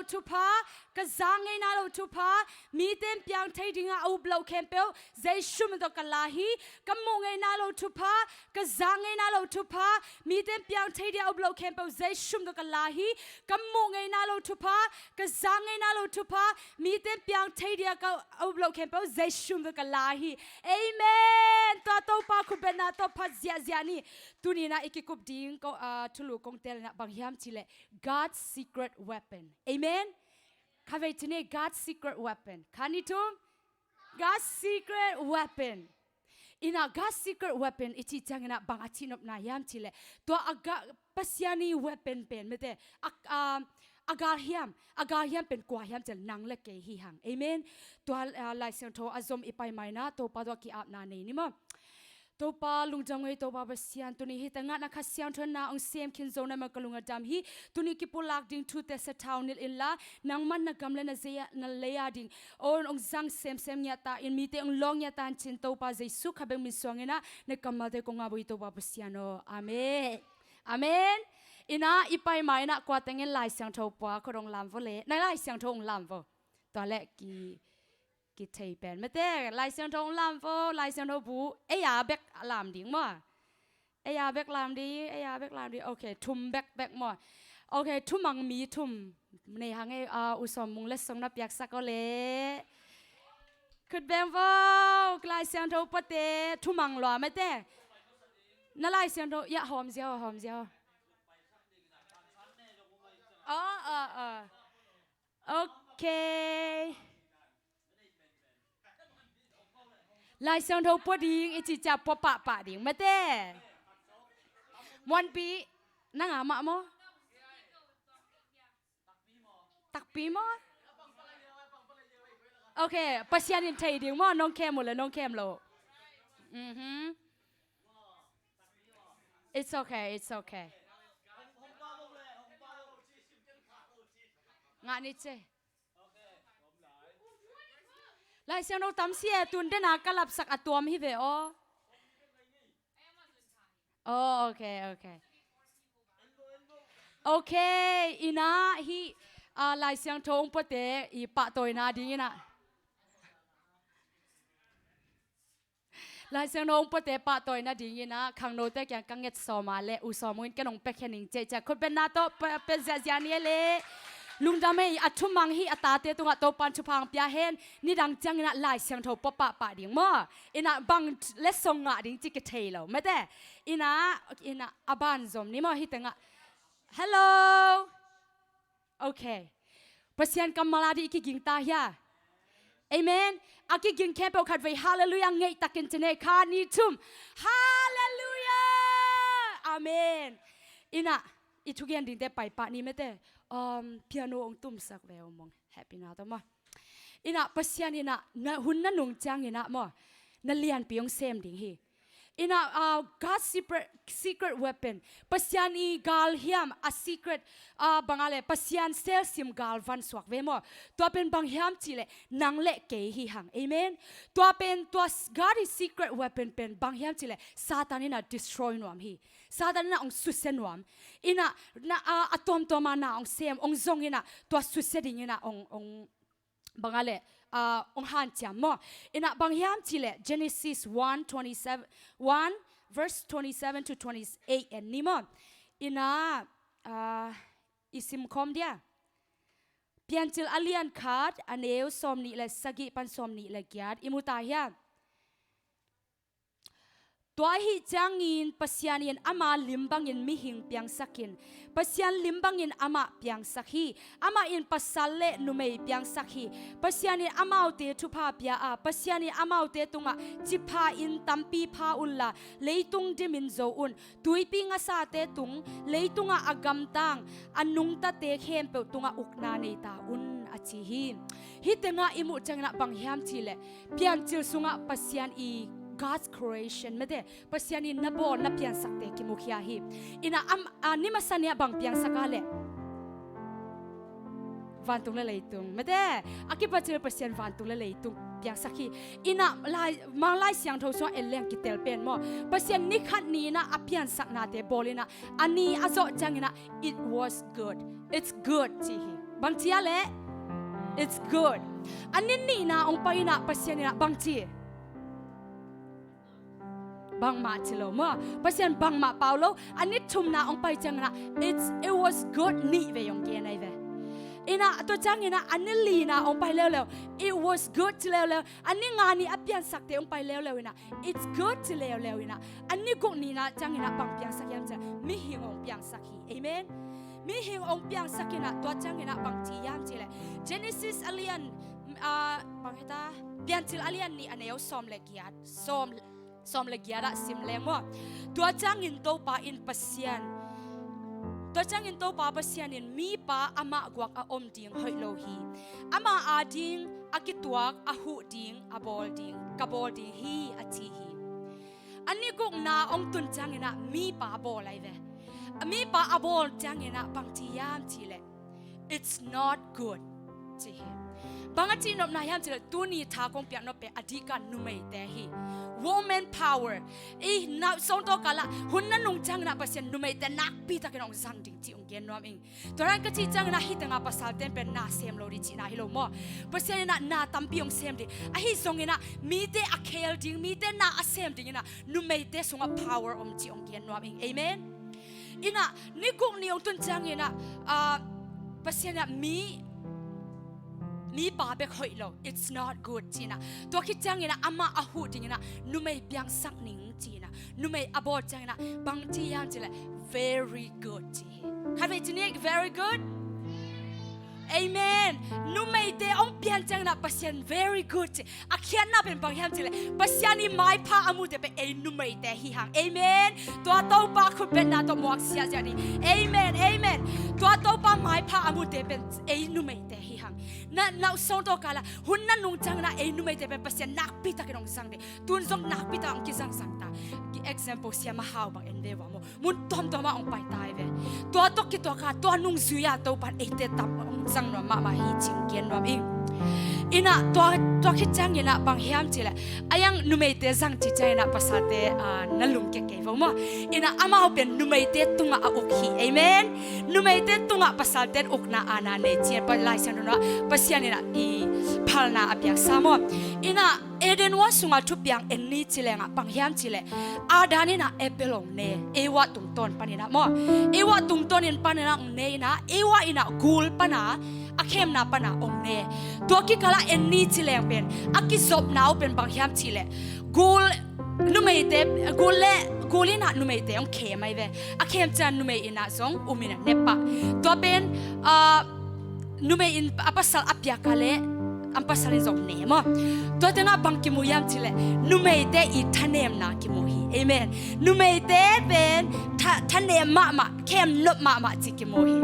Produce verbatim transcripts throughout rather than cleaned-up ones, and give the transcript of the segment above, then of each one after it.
thupha, ka za ngeina lo thupha, mite in piang thei dinga a up loh khempeuh Jesu min tawh ka la hi. Ka muh ngeina lo thupha, ka za ngeina lo thupha, mite in piang thei dinga a up loh khempeuh Jesu min tawh ka la hi. Ka muh ngeina lo thupha, ka za ngeina lo thupha, mite in piang thei dinga ka a up loh khempeuh Jesu min tawh ka la hi. Amen. Tua Topa khutbetna tawh phat ziahziah ni. Tuni-in ah i kikup ding ko, ah, thulu kong teel in ah bang hiam cih leh God's secret weapon. Amen. Khatvei ci ni, God's secret weapon. Khat, nih, thum. God's secret weapon. In ah God's secret weapon i cih ciangin ah bang a cihnopna hiam cih leh, tua a ga, Pasian i weapon pen, mate, a, a, a galhiam, a galhiam pen kua hiam cih leh nang le kei hi hang. Amen. Tua, ah, Lai Siangtho a zom i pai ma-in ah Topa tawh ki-apna nei ni maw. Topa lungdam ung ei, Topa Pasian, tuni hi tangah na Kha Siangtho in na hong sem khin zo na manin ka lung a dam hi. Tuni kipulak ding thute sathau nilh inla, nangmah na gam le na zei a, na lei a ding, aw, hong zang semsem ngiat ta in, mite hong lawng ngiat ta in cin, Topa Jesu kha bek min suangin ah na kammalte kong ap uh hi, Topa Pasian aw. Amen. Amen. In ah i pai ma-in ah kua tengin Lai Siangtho pua khut hong lam vo le, na Lai Siangtho hong lam vo. Tua leh ki, kithei pen, mate, Lai Siangtho hong lam vo, Lai Siangtho bu, ei a bek lam ding maw. Ei a bek lam ding, ei a bek lam ding. Ok, thum bekbek maw. Ok, thumang mi thum nei hang ei, ah, U Sawm Mung letsong na piaksak aw le. Khut beng vo, Lai Siangtho puate, thumang lua, mate. Na Lai Siangtho, ya, hawm ziau, hawm ziau. Aw, aw, aw. Ok. Lai Siangtho pua ding i cih ciang pua pahpah ding, mate. Muanpi, nang a mah maw? Takpi maw? Ok, Pasian in thei ding maw, nong khem uh le nong khem lo. Mhm. It's ok, it's ok. Ngah ni ce. Lai Siangtho tam si e, tun dena ka lapsak a tuam hi ve aw. Oh, ok, ok. Ok, in ah hih, ah, Lai Siangtho hong puate i pahtawina dingin ah. Lai Siangtho hong puate pahtawina dingin ah, khangnote kiang ka nget sawm a leh, U Sawm Mung in ken hong pia khin ing ci-a, khutbetna tawh pe-, pia ziahziah ni e le. Lungdam ei, a thumang hih a tate tungah Topa'n thupha hong pia hen, nidang ciangin ah Lai Siangtho pua pahpah ding maw. In ah bang letsong ngah ding cih kithei lo, mate. In ah, in ah a ban zom ni maw, hih tengah. Hello. Ok. Pasian kammal a ding i kiging ta hia? Amen. A kiging khempeuh khatvei Halleluiah ngeih takin ci ni e, khat, nih, thum. Halleluiah. Amen. In ah i thugen dingte paipah ni, mate. Um, piano hong tumsak ve aw, mong. Happy na tawh maw. In ah Pasian in ah na hun na nung ciangin ah maw, na lianpi hong sem ding hi. In ah, ah, God's secret, secret weapon. Pasian i galhiam, a secret, ah, bang a leh, Pasian selsim galvan suak ve maw. Tua pen bang hiam cih leh nang le kei hi hang. Amen. Tua pen, tua s-, God i secret weapon pen bang hiam cih leh Satan in ah destroy nuam hi. Satan in ah hong susia nuam. In ah na, ah, a tuamtuam a na hong sem, hong zong in ah tua susia dingin ah hong, hong bang a leh, ah, hong hanciam maw. In ah bang hiam cih leh Genesis one twenty-seven, one verse twenty-seven to twenty-eight en ni maw. In ah, ah, i simkhawm dia. Piancil a lian khat, a neu sawmnih le sagih pan sawmnih le giat i mu ta hia? Tua ahih ciangin Pasian in ama lim bangin mihing piangsak in, Pasian lim bangin amah piangsak hi. Amah in pasal le numei piangsak hi. Pasian in amaute thupha pia a, Pasian in amaute tungah, ci pha in tampi pha unla, leitung dimin zo un. Tuipi ngasate tung, leitungah a gamtang, a nungtate khempeuh tungah ukna nei ta un, a ci hi. Hih tengah i muh ciangin ah bang hiam cih leh Piancil sungah Pasian i, God's creation, mate, Pasian in na bawl, na piansakte kimukhia hi. In ah am, a, ni masa ni ah bang piangsak a leh? Vantung le leitung, mate. A kipat cil Pasian vantung le leitung piangsak hi. In ah Lai, Mang Lai Siangtho sungah en leng kitel pen maw, Pasian ni khat ni in ah a piansaknate bawl in ah, a ni a zawh ciangin ah, it was good. It's good, ci hi. Bang ci a leh? It's good. A ni nihna hong pai inah Pasian inah bang ci? Bangmah ci lo maw. Pasian bangmah pau lo. A ni thumna hong pai ciang inah, it's, it was good, nih vei hong gen ahi ve. Inah tua ciang inah a ni lina hong pai leuleu, it was good ci leuleu. A ni nga ni a piansakte hong pai leuleu inah, it's good ci leuleu inah, a ni guk nihna ciang inah bang piangsak hiam ciah, mihing hong piangsak hi. Amen. Mihing hong piangsak inah tua ciang inah bang ci hiam cih leh, Genesis a lian, ah, bang hita, Piancil a lian nih a neu sawm le giat, sawm, sawm le giat ah sim leng maw. Tua ciangin Topa in Pasian, tua ciangin Topa Pasian in, mipa amah guak a om ding hoih lo hi. Ama ading a kituak a huh ding a bawl ding ka bawl ding hi, a ci hi. A ni gukna hong tun ciang inah mipa bawl ahi ve. A mipa a bawl ciang inah bang ci hiam cih leh, it's not good, ci hi. Bang a cihnopna hiam cih leh, tuni tha kong piaknop pen a dihkan numeite hi. Woman power. I nau sawng tawh kal ah hun na nung ciang inah Pasian numeite nakpi takin hong zang ding cih hong gen nuam ing. Tua dan ka cih ciang inah hih tengah pasalte pen na sem lo ding cihna hi lo maw. Pasian inah na tampi hong sem ding. Ahi zong inah mite a khel ding, mite na a sem ding inah numeite sungah power om cih hong gen nuam ing. Amen. Inah ni guk ni hong tun ciang inah, ah, Pasian inah mi, mipa bek hoih lo, it's not good, ci inah. Tua khit ciang inah amah a huh ding inah numei piangsak ning, ci inah. Numei a bawl ciang inah bang ci hiam cih leh, very good, ci hi. Khatvei ci ni, very good. Amen. Numeite hong pian ciang inah Pasian very good ci. A khiatna pen bang hiam cih leh, Pasian i maipha a mute pen ei numeite hi hang. Amen. Tua Topa khutbetna tawh muak siahsiah ni. Amen, amen. Tua Topa maipha a mute pen ei numeite hi hang. Na, na sawng tawh kal ah hun na nung ciang inah ei numeite pen Pasian nakpi takin hong zang ding. Tun zong nakpi tak hong kizangzang ta. Ki example Sia Mahau bang en ve ua maw. Mun tuamtuam ah hong pai ta hi ve. Tua tawh kituak a tua nungzui a Topan eite tam hong zang nuam mahmah hi cih hong gen nuam ing. Inah tua, tua khit ciang inah bang hiam cih leh, a yang numeite zang cih ciang inah pasalte, ah, na lungkia kei vo maw. Inah amau pen numeite tungah a uk hi. Amen. Numeite tungah pasalte ukna aana nei ci-in Lai Siangtho ah Pasian inah i phalna a piaksa maw. Inah Eden huan sungah thupiang en ni ci leng ah bang hiam cih leh, Adam inah Abel hong ne, Eva tungtawn pan inah maw. Eva tungtawn in pan inah hong ne inah, Eva inah gul pan a, a khemna pan a hong ne. Tua kikal ah en ni ci leng pen a kizopna uh pen bang hiam cih leh, gul, numeite, gul le, gul inah numeite hong khem ahi ve. A khem ciang numei inah zong um inah ne pah. Tua pen, ah, numei in a pasal a piak a leh, a pasal in zong ne maw. Tua tengah bang kimu hiam cih leh, numeite i thanemna kimu hi. Amen. Numeite pen tha, thanem mahmah, khem nop mahmah cih kimu hi.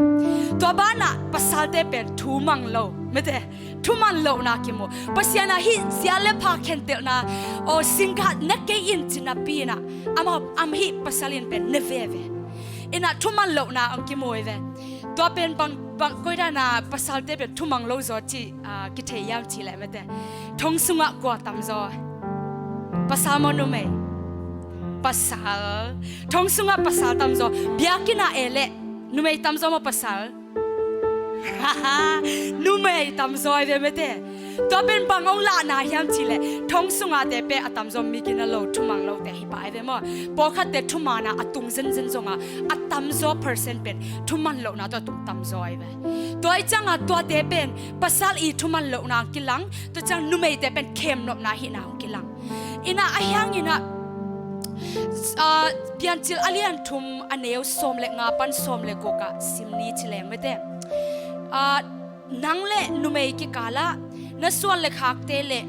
Tua banah pasalte pen thumang lo, mete, thuman lohna kimu. Pasian ah hih sia le pha khentelhna, aw, singgah ne kei in ci napi inah, amah, am hih pasal in pen ne veve. Inah thuman lohna hong kimu hi ve. Tua pen bang, bang, koi dan a pasalte pen thumang lo zaw cih, ah, kithei hiam cih leh mete. Thong sungah kua tamzaw? Pasal maw numei? Pasal. Thong sungah pasal tamzaw. Biakinn ah e leh numei tamzaw maw pasal? Numei tamzaw hi ve mete. Tua pen bang hong lahna hiam cih leh, thong sungah te pen a tamzaw migina lo, thumang lote hi pah hi ve maw. Pawlkhatte thuman a a tung zenzen zongah a tamzaw percent pen thuman lohna tawh a tung tamzaw hi ve. Tua i ciangah tuate pen pasal i thuman lohna hong kilang, tua ciang numeite pen khem nopna hihna hong kilang. Inah a hiang inah, ah, Piancil a lian thum a neu sawm le nga pan sawm le guk ah sim ni ci leng mete. Ah, nang le numei kikal ah, na suan le khakte le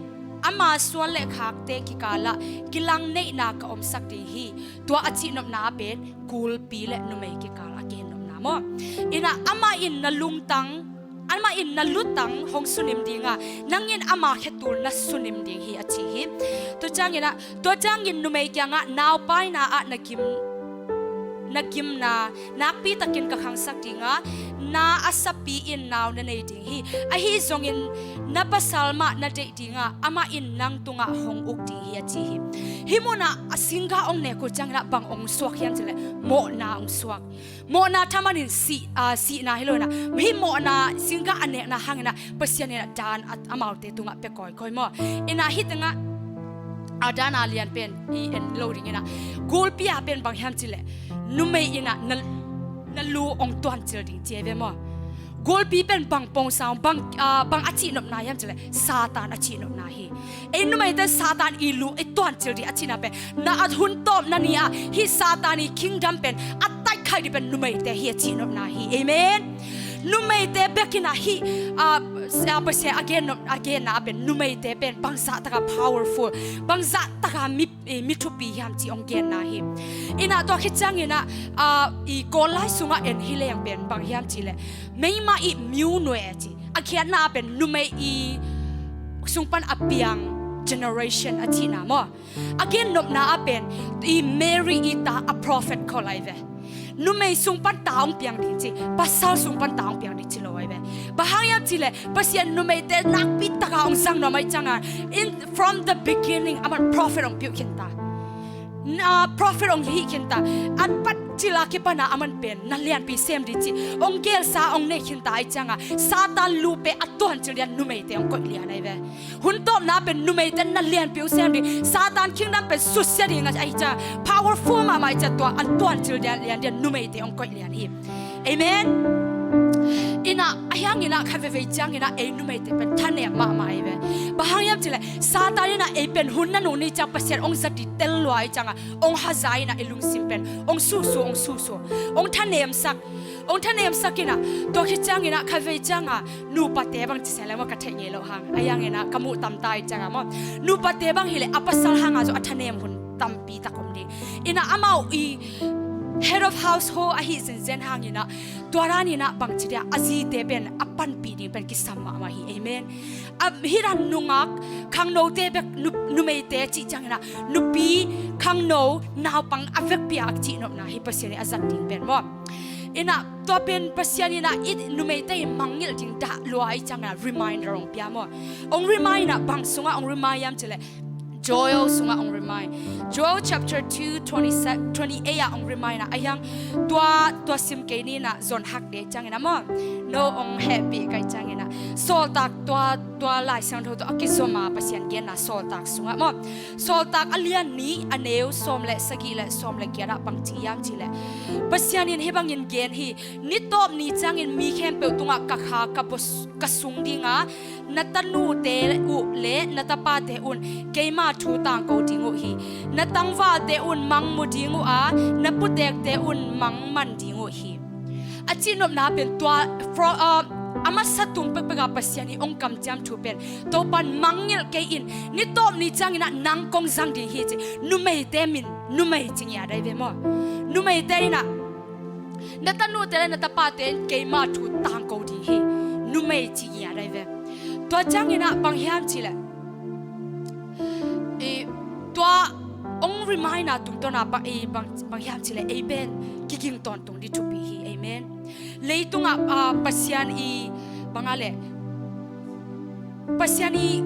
ama suan le khakte kikal ah kilang neihna ka omsak ding hi. Tua a cihnopna pen gulpi le numei kikal a kihinnopna maw. Inah amah in na lungtang, amah in na lutang hong sunim ding a, nang in ama khetul na sunim ding hi, a ci hi. Tua ciang inah, tua ciangin numei kiangah naupaina ah na gim, na gimna nakpi takin ka khangsak ding a, na a sapi in nau na nei ding hi. Ahi zongin na pasal mah na deih ding a, amah in nang tungah hong uk ding hi, a ci hi. Hih munah a singgah hong nek uh ciangin ah bang hong suak hiam cih leh mawhna hong suak. Mawhna thaman in sih, ah, sihna hi lo in ah, hih mawhna singgah a nekna hangin ah Pasian in ah dan a, amaute tungah pia kawikawi maw. In ah hih tengah a dan a lian pen i en lo ding in ah, gulpi a pen bang hiam cih leh numei in ah na, na lu hong tuancil ding ci hi ve maw. Gulpi pen bang pongsa, bang, ah, bang a cihnopna hiam cih leh Satan a cihnopna hi. Ei numeite Satan i lu i tuancil ding a cihna pen, na a hun tawpna ni a hih Satan i kingdom pen a taikhaih ding pen numeite hi a cihnopna hi. Amen. Numeite bek in ah hih, ah, ah, Pasian a gen nop, a genna a pen numeite pen bangzah taka powerful, bangzah taka mi, eh, mi thupi hiam cih hong genna hi. In ah tua khit ciangin ah, ah, i Kawl lai sungah en hi leng pen bang hiam cih leh meimah i miunue a ci. A khiatna a pen numei i sung pan a piang generation a cihna maw. A gennopna a pen i Mary i ta a prophet khol ahi ve. Numei sung pan ta hong piang ding ci, pasal sung pan ta hong piang ding ci lo ahi ve. Bang hang hiam cih leh Pasian numeite nakpi taka hong zang nuam ahih ciangin, in, from the beginning, aman prophet hong piuh khin ta. Na prophet hong hih khin ta. A pat cil a kipan a aman pen na lianpi sem ding ci hong gelsa hong nei khin ta ahih ciangin, Satan lu pen a tuancil ding a numeite hong koih lian ahi ve. Hun tawpna pen numeite na lianpi uh sem ding, Satan kingdom pen susia ding ahih ciangin, powerful mahmah ahih ciangin tua a tuancil ding a lian ding a numeite hong koih lian hi. Amen. In ah, ahi hangin ah khat veivei ciangin ah ei numeite pen thanem mahmah ahi ve. Bang hang hiam cih leh Satan in ah ei pen hun nanung ni ciang Pasian hong zat ding tel lua ahih ciangin hong haza in ah i lungsim pen hong susu, hong susu, hong thanemsak, hong thanemsak in ah, tua khit ciangin ah khat vei ciangin ah nupate bang ci se leh maw ka theih ngei loh hang, ahi hangin ah ka muh tam ta ahih ciangin maw, nupate bang hi leh a pasal hangin zong a thanem hun tampi tak om ding. In ah amau i head of household ahi zenzen hangin ah, tua dan in ah bang ci dia, a zite pen a panpih ding pen kisam mahmah hi. Amen. A, hih dan nungak khangnote bek, nu, numeite cih ciangin ah nupi, khangno, naupang a vekpi a cihnopna hi Pasian in a zat ding pen maw. In ah tua pen Pasian in ah i numeite i mangngilh ding dah lua ahih ciangin ah reminder hong pia maw. Hong remind ah, bang sungah hong remind hiam cih leh Joel sungah hong remind. Joel chapter two, twenty-seven, twenty-eight ah hong remind ah, ahi hang tua, tua sim kei ni in ah zon hak ding ciangin ah maw, no hong hehpih ka hih ciangin ah, Sawltak tua, tua Lai Siangtho tawh a kizom a Pasian genna Sawltak sungah maw, Sawltak a lian nih, a neu sawm le sagih le sawm le giat ah bang ci hiam cih leh, Pasian in hih bangin gen hi. Ni tawp ni ciangin mi khempeuh tungah ka Kha ka bua, ka sung ding a, na tanute uh le na tapate un keima thu tangko ding uh hi. Na tangvalte un mang mu ding uh a, na putekte un mang man ding uh hi. A cihnopna pen tua, fro-, uh, a masa tung pekpek a Pasian in hong kamciam thu pen, Topa'n mangngilh kei in, ni tawp ni ciangin ah nang kong zang ding hi ci. Numeite min, numei ci ngiat ahi ve maw. Numeite in ah, na tanute le na tapate in keima thu tangko ding hi. Numei ci ngiat ahi ve. Tua ciangin ah bang hiam cih leh, i, tua hong remind a tungtawn a bang, i, bang, bang hiam cih leh ei pen kiging tawntung ding thupi hi. Amen. Leitungah, ah, Pasian i, bang a leh, Pasian i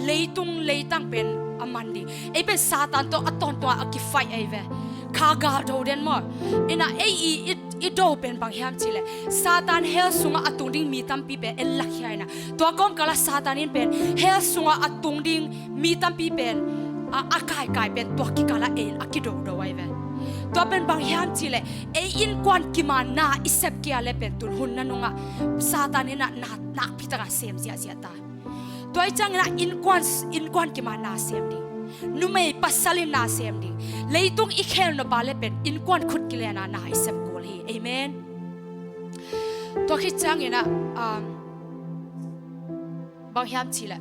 leitung leitang pen a man ding. Ei pen Satan tawh a tawntungah a kifight ahi ve. Kha gal do den maw. In ah ei i, i, i do pen bang hiam cih leh, Satan hell sungah a tung ding mi tampi pen en lakhia in ah, tua kawmkal ah Satan in pen hell sungah a tung ding mi tampi pen a, a kaikai pen tua kikal ah ei a kidodo ahi ve. Tua pen bang hiam cih leh, ei innkuan kimanna i sep kei a leh pen tun hun nanungah Satan in ah na, nakpi tak a sem ziahziah ta. Tua ahih ciangin ah innkuan, innkuan kimanna sem ding. Numei pasal in na sem ding. Leitung i khel nop a leh pen innkuan khut kilenna na i sep kul hi. Amen. Tua khit ciangin ah, um, bang hiam cih leh,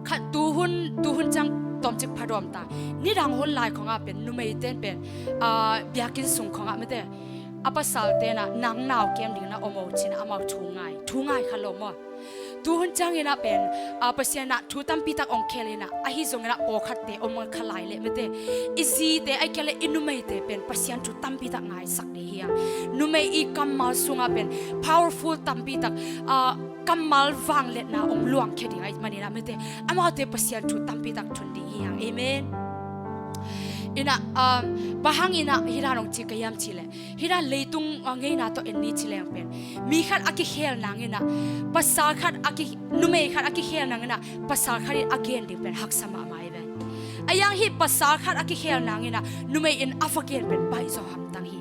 khat tuhun, tuhun ciang tawmcik phadawm ta. Nidang hun lai khawngah pen numeite in pen, ah, biakinn sung khawngah mite, a pasalte in ah nang nau kem ding na om o ci in ah amau thu ngai, thu ngai kha lo maw. Tuhun ciangin ah pen, ah, Pasian ah thu tampi tak ong khel in ah, ahi zongin ah pawlkhatte om kha lai leh mate, i zite, ahih kei leh i numeite pen Pasian thu tampi tak ngaisak ding hi hang. Numei i kammal sungah pen powerful tampi tak, ah, kammal vangliatna ong luangkhia ding ahih manin ah mate, amaute Pasian thu tampi tak thun ding hi hang. Amen. In ah, um, bang hangin ah hih dan ong ci ka hiam cih leh, hih dan leitung, uh, ngeina tawh en ni ci leng pen, mi khat a kikhel nangin ah, pasal khat a ki, numei khat a kikhel nangin ah pasal khat in a gen ding pen haksa mahmah hi ve. Ahi hang hih pasal khat a kikhel nangin ah numei in a va gen pen baih zaw hamtang hi.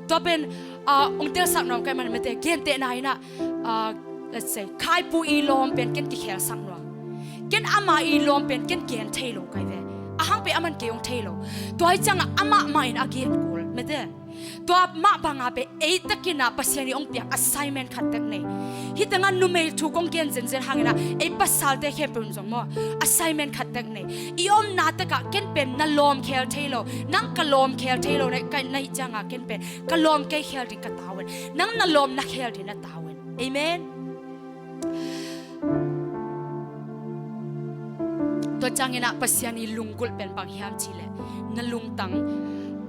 Tua pen, uh, ong telsak nuam ka hih man mate, gentehna in ah, uh, let's say, Khaipu i lawm pen ken kikhelsak nuam. Ken ama i lawm pen ken gen thei lo ka hi ve. A hang pen aman kei ong thei lo. Tua hi ciangah amah mah in a gen kul mate. Tua mah bangah pen ei tak in ah Pasian in ong piak assignment khat tek nei. Hih tengah numei thu kong gen zenzen hangin ah ei pasalte khempeuh in zong maw, assignment khat tek nei. I omna tekah ken pen na lawm khel thei lo, nang ka lawm khel thei lo na, ka, na hih ciangah ken pen ka lawm kei khel ding ka tau hen, nang na lawm na khel ding na tau hen. Amen. Tua ciangin ah Pasian i lunggulh pen bang hiam cih leh, na lungtang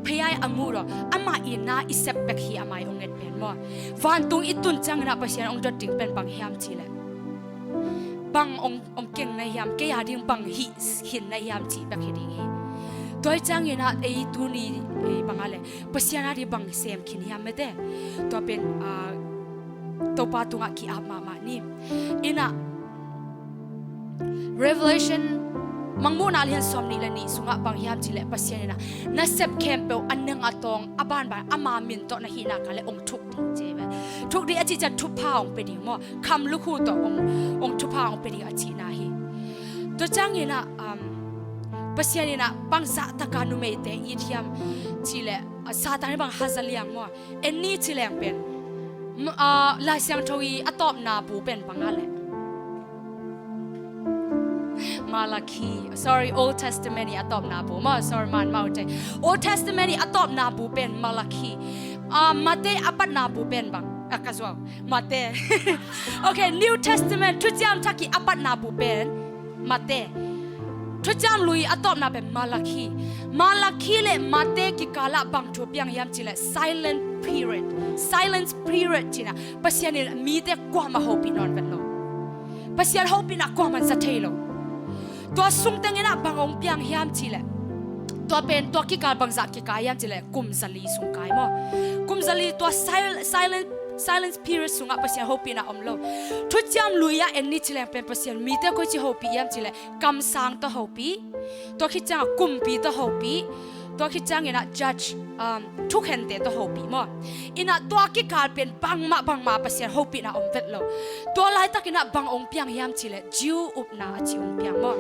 phei-a i a muh rawh, amah i na i sep bek hi, amah i ong nget pen maw. Vantung i tun ciangin ah Pasian ong dot ding pen bang hiam cih leh, bang ong, ong keng na hiam, kei a ding bang hih khin na hiam cih bek hi ding hi. Tua hi ciangin ah ei tuni, ei bang a leh, Pasian a ding bang sem khin hiam mate. Tua pen, ah, Topa tungah ki-ap mahmah ni. In ah, Revelation, Mangmuhna lian sawm nih le nih sungah bang hiam cih leh Pasian in ah, na sep khempeuh a neng a tawng a banban ama min tawh na hihna kal leh ong thuk ding ci hi ve. Thuk ding a cih ciang thupha ong pia ding maw, kham lukhu tawh ong, ong thupha ong pia ding a cihna hi. Tua ciangin ah, um, Pasian in ah bangzah taka numeite it hiam cih leh, ah, Satan in bang haza liang maw. En ni ci leng pen, m-, ah, Lai Siangtho i a tawpna bu pen bang a leh, Malakhi, sorry, Old Testament i a tawpna bu maw, sorry, man mau te. Old Testament i a tawpna bu pen Malakhi. Ah, Mate a patna bu pen bang, ah, ka zuau, Mate. Okay, New Testament, Thuciam Thak i a patna bu pen Mate. Thuciam Lui a tawpna pen Malakhi. Malakhi le Mate kikalah bang thu piang hiam cih leh silent period. Silent period cih in ah Pasian in mite kuamah hopih nawn vet lo. Pasian hopihna kuamah za thei lo. Tua sung tengin ah bang ong piang hiam cih leh, tua pen, tua kikal bangzah kikal hiam cih leh, kum zali sung kai maw. Kum zali tua sil-, silent, silence period sungah Pasian hopihna om lo. Thuciam Lui ah en ni ci leng pen Pasian mite koici hopih hiam cih leh, kamsang tawh hopih. Tua khit ciangah kumpi tawh hopih. Tua khit ciangin ah judge, um, thukhente tawh hopih maw. In ah tua kikal pen bangmah bangmah Pasian hopihna om vet lo. Tua laitakin ah bang ong piang hiam cih leh, Jew upna a ci ong piang maw.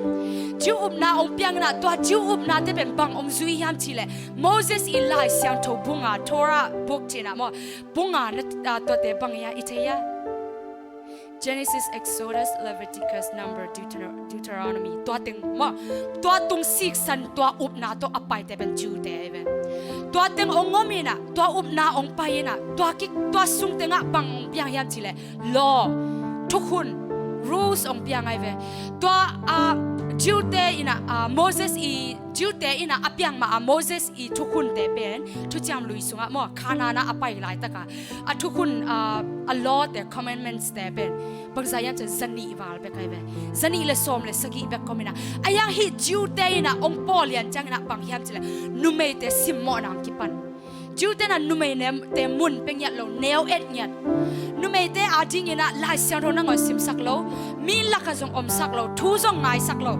Jew upna ong piang in ah, tua Jew upnate pen bang ong zui hiam cih leh, Moses i Lai Siangtho bu nga, Torah book ci in ah maw. Bu nga na, ah, tuate bang hia i thei hia? Genesis, Exodus, Leviticus, Number, Deutero-, Deuteronomy. Tua teng maw, tua tung siksan, tua upna tawh a paite pen Jew-te ahi ve. Tua teng ong om in ah, tua upna ong pai in ah, tua ki, tua sung tengah bang ong piang hiam cih leh, law, thukhun, rules ong piang ahi ve. Tua, ah, Jew-te in ah, ah, Moses i, Jew-te in ah a piang mah, ah, Moses i thukhunte pen Thuciam Lui sungah maw, Kanaan ah a pai laitakah a thukhun, ah, a law-te, commandments-te pen bangzah hiam cih leh, zanih val bek ahi ve. Zanih le sawm le sagih bek om in ah. Ahi hang hih Jew-te in ah ong pawlian ciangin ah bang hiam cih leh, numeite simmawhna ong kipan. Jew-te in ah numeite mun pia ngiat lo, neu et ngiat. Numeite a dingin ah Lai Siangtho nangawn simsak lo, mi lakah zong omsak lo, thu zong ngaisak lo.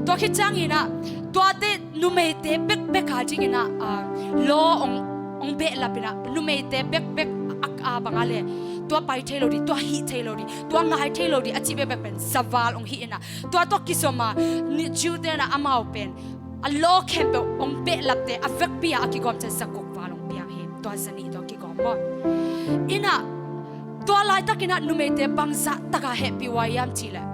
Tua khit ciangin ah, tuate numeite bekbek a dingin ah, ah, law ong, ong behlap in ah, numeite bekbek a, a bang a leh, tua pai thei lo ding, tua hih thei lo ding, tua ngai thei lo ding a cih bekbek pen zaval ong hih in ah, tua tawh kizom a, ni, Jew-te in ah amau pen a law khempeuh ong behlapte a vekpi-a a kigawm ciang zaguk val ong piang hi. Tua zanih tawh kigawm maw. In ah, tua laitakin ah numeite bangzah takah hehpih uh hiam cih leh,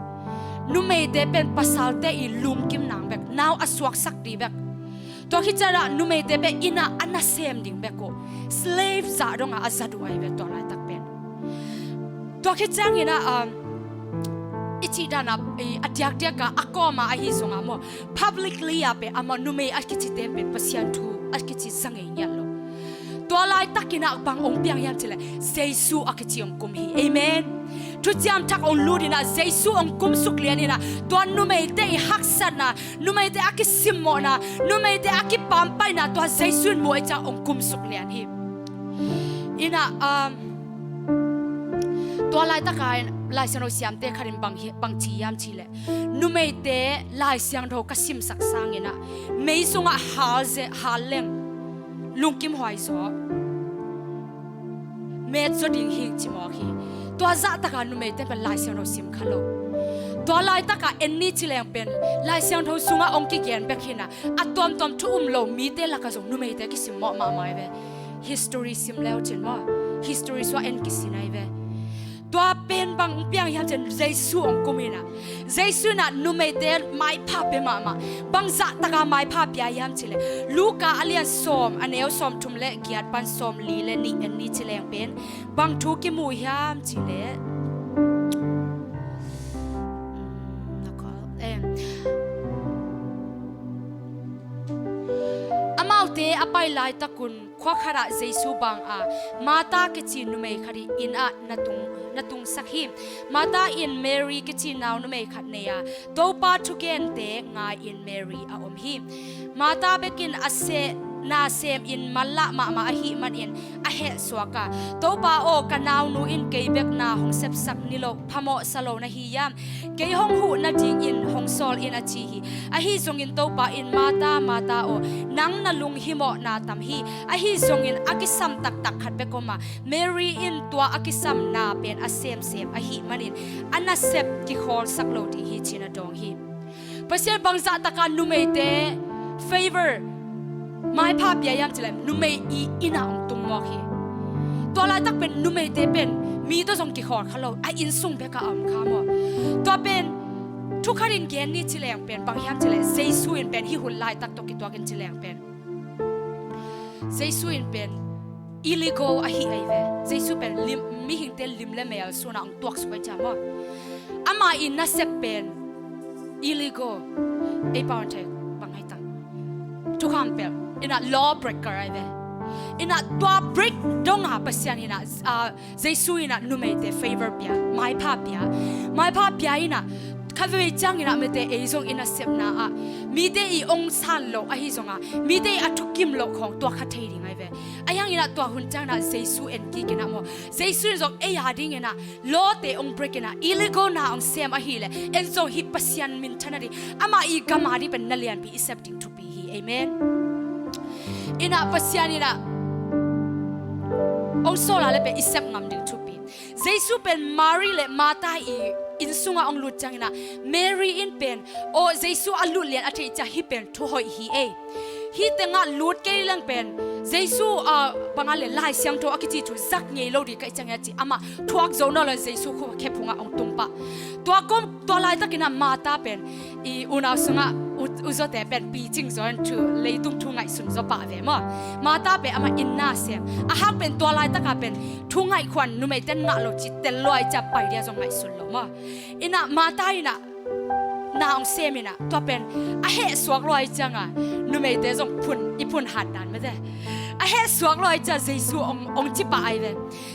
numeite pen pasalte i lungkim nang bek, nau a suaksak ding bek. Tua khit ciangin ah numeite pen inn ah a nasem ding bek uh, slave zah dongah a zat uh ahi ve tua laitak pen. Tua khit ciangin ah, um, cih dana, eh, a diakdiaka a kawma ahi zongah maw, publicly a pen amah numei a kicite pen Pasian thu a kici za ngei ngiat lo. Tua laitakinah bang ong piang hiam cileh Jesu a kici ong kum hi. Amen. Thuciam Thak ong lut inah Jesu ong kumsuk lian inah tua numeite i haksatna, numeite a kisimmawhna, numeite a kipampaina tua Jesu in muh ai ciang ong kumsuk lian hi. Inah, um, tua laitaka in Lai Siangtho siamte khat in bang hi, bang ci hiam cileh numeite Lai Siangtho ka simsak sanginah mei sungah hal ze-, hal leng lungkim huai zaw met zaw ding hi ci mawk hi. Tua zahtaka numeite pen Lai Siangtho sim kha lo. Tua laitaka en ni cileng pen Lai Siangtho sungah ong kigen bek hinah a tuamtuam thu um lo mite laka zong numeite kisimmawh mahmah ai ve. History sim leu cin maw, history sua en kisin ai ve. Tua pen bang piang hiam cin Jesu ong kum inah, Jesu inah numeite maipha pia mahmah. Bang zahtaka maipha pia hiam cileh Luka a lian sawm, a neu sawm thum le giat pan sawm li le nih en ni cileng pen bang thu kimu hiam cileh, em, amaute a pai laitakun khua khatah Jesu bang a Martha kici numei khat i inn ah na tung, na tungsak hi. Martha in Mary kici nau numei khat nei a Topa thugente ngai-in Mary a om hi. Martha bekin a se-, na semin manlah mahmah ahih manin a hehsuak a, Topa aw, ka naunu in kei bek na hong sepsak niloh phamawhsa lo na hi hiam? Kei hong huh nadingin hong sawl in a ci hi. Ahi zongin Topa in, Martha, Martha aw, nang na lunghimawh na tam hi. Ahi zongin a kisam taktak khat bek om a, Mary in tua a kisam na pen a semsem ahih manin a nasep kikhawlsak lo ding hi ci-in a dawng hi. Pasian bangzah taka numeite favor maipha pia hiam cileh numei i inn ah hong tung mawk hi. Tua laitak pen numeite pen mi tawh zong kikhawl kha lo, a inn sung bek ah a om kha maw. Tua pen thu khat in gen ni cileng pen bang hiam cileh Jesu in pen hih hun laitak tawh kituak in cileng pen Jesu in pen illegal ahi ai ve. Jesu pen lim, mihingte lim le mel sun ah hong tuaksuk ai cia maw. Ama i nasep pen illegal. Ei pau an thei bang ai ta. Thukham pel inah law breaker ai ve. Inah tua break dong a Pasian inah, ah, Jesu inah numeite favor pia, maipha pia. Maipha pia inah khavei ciang inah mite ei zong i nasepna ah mite i ong san loh ahi zong a, mite i a thukim loh khawng tua kha thei ding ai ve. A hiang inah tua hun ciang inah Jesu en kik inah maw, Jesu in zong ei a ding inah lawte ong break inah illegal na ong sem ahileh en zong hih Pasian minthan a ding, ama i gam a ding pen na lianpi i sep ding thupi hi. Amen. Inah Pasian inah ong sawl a le pen i sep ngam ding thupi. Jesu pen Mary le Martha i inn sungah ong lut ciang inah Mary in pen aw Jesu a lut lian a theih cia hih pen thuhoih hi ei. Hih tengah lut kei leng pen Jesu, ah, banga le Lai Siangtho a kici thu zak ngei lo ding ka i ciang a ci amah thuak zo naw lo Jesu khua khephungah ong tung pah. Tua kom tua laitak inah Martha pen i unau sungah u, u zawte pen picing zaw in thu leitung thu ngaihsun zaw pah ve maw. Martha pen amah inn na sem a hang pen tua laitaka pen thu ngaihkhuan numeiten ngah lo ci tel lo ai cia pai dia zong ngaihsun lo maw. Inah Martha inah na ong sem inah tua pen a hehsuak lo ai cianga numeite zong phun i phun hat dan mete. A hehsuak lo ai cia Jesu ong, ong ci pah ai ve.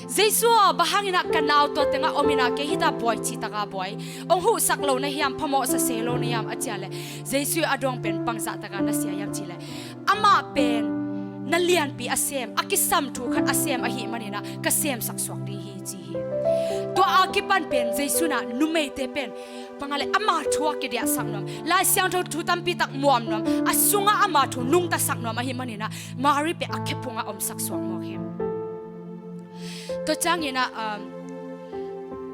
Jesu aw, bang hang inah ka nau tua tengah om inah kei hita buai ci taka buai ong huhsak lo na hiam, phamawhsa se lo na hiam a cia le Jesu a dawng pen bangzah taka na sia hiam cileh amah pen na lianpi a sem, a kisam thu khat a sem ahih maninah ka semsak suak ding hi ci hi. Tua a kipan pen Jesu inah numeite pen banga le ama thu a kidiahsak nuam, Lai Siangtho thu tampi tak muam nuam, a sungah ama thu nungtasak nuam ahih maninah Mary pen a khephungah omsak suak mawk hi. Tua ciang inah, um,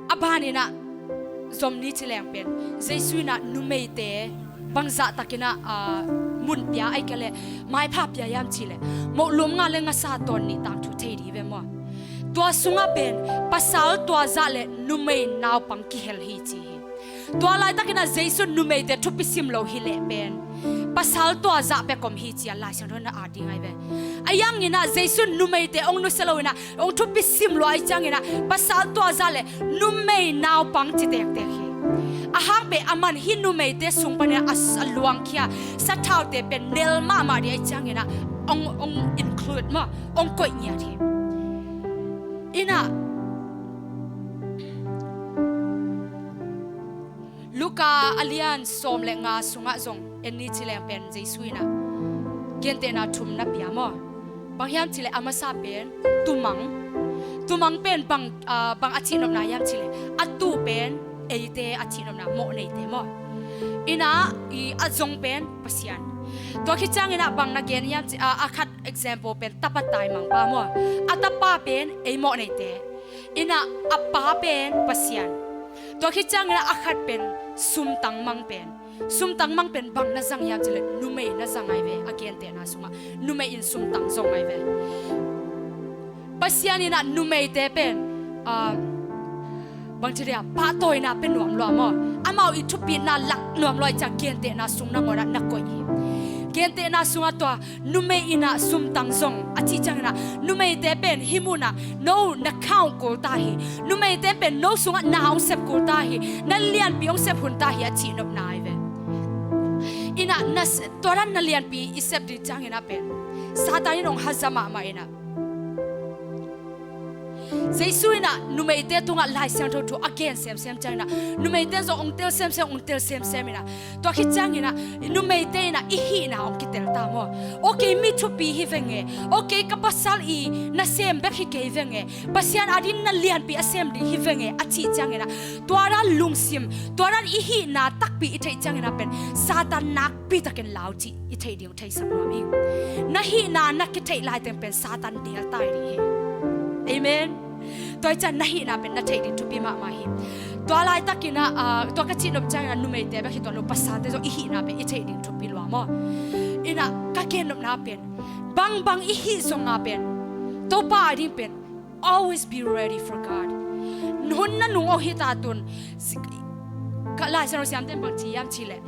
a ban inah zom ni cileng pen Jesu inah numeite bangzah tak inah, ah, mun pia ai ka le maipha pia hiam cileh moh lum nga le ngasa tawn nih tangthu thei dih ve maw. Tua sungah pen pasal tua zah le numei naupang kihel hi ci hi. Tua laitak inah Jesu numeite thupi sim lo hileh pen pasal tua zah pek om hi ci a Lai Siangtho na a ding ai ve. A hiang inah Jesu numeite ong nusia lo inah ong thupi sim lo ai ciang inah pasal tua zah le numei naupang ci tektek hi. A hang pen a man hih numeite sung panin a, a luangkhia sathaute pen nel mahmah ding ahih ciangin ah hong, hong include maw, hong koih ngiat hi. Inah Luka a lian sawm le nga sungah zong en ni ci leng pen Jesu inah gentehna thum na pia maw. Bang hiam cih leh a masa pen tumang. Tumang pen bang, ah, bang a cihnopna hiam cih leh a tuh pen eite a cihnopna, mawhneite maw. Inah i a zong pen Pasian. Tua khit ciangin ah bang na gen hiam cih, ah, a khat example pen tapa taimangpa maw. A tapa pen ei mawhneite. Inah a pa pen Pasian. Tua khit ciangin ah a khat pen sumtang mang pen. Sumtang mang pen bang na zang hiam cih leh numei na zang ahi ve, a gentehna sungah numei in sumtang zong ahi ve. Pasian inah numeite pen, ah, bang ci dia, pahtawina pia nuam lua maw. Amau i thupitna lak nuam lua ahih ciang gentehna sung nangawnah na koih hi. Gentehna sungah tua numei inah sumtang zong a cih ciangin ah numeite pen hih munah no na count kul ta hi. Numeite pen no sungah na hong sep kul ta hi. Na lianpi hong sep hun ta hi a cihnopna ahi ve. Inah na s-, tua dan na lianpi i sep ding ciangin ah pen Satan in hong haza mahmah inah Jesu inah numeite tungah Lai Siangtho thu a gen semsem ciangin ah numeite zong hong tel semsem, hong tel semsem inah tua khit ciangin ah numeite inah i hihna hong kitel ta maw. Okay, mi thupi hi veng e. Okay, ka pasal i nasem bek hi kei veng e. Pasian adingin na lianpi a sem ding hi veng e a cih ciangin ah tua dan lungsim, tua dan i hihna takpi i theih ciangin ah pen Satan nakpi takin lau cih i theih ding uh theisak nuam hi. Na hihna na kitheih laiteng pen Satan deltai ding hi. Amen. Tua ahih ciang na hihna pen na theih ding thupi mahmah hi. Tua laitakin ah, ah, tua ka cihnop ciangin ah numeite bek hi tuan lo, pasalte zong i hihna pen i theih ding thupi lua maw. Inah ka gennopna pen bangbang i hih zongah pen Topa ading pen always be ready for God. Hun nanung aw hi ta tun. Ka Lai Siangtho siamten bang ci hiam cih leh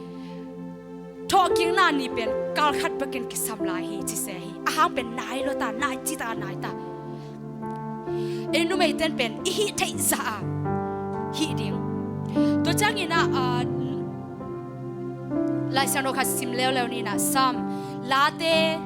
thawhkikna ni pen kal khat bekin kisam lai hi ci se hi. A hang pen nai lo ta, nai ci ta, nai ta. Ei numeiten pen i hih theih zah a hih ding. Tua ciangin ah, ah, Lai Siangtho khat sim leuleu ni inah Sam, Late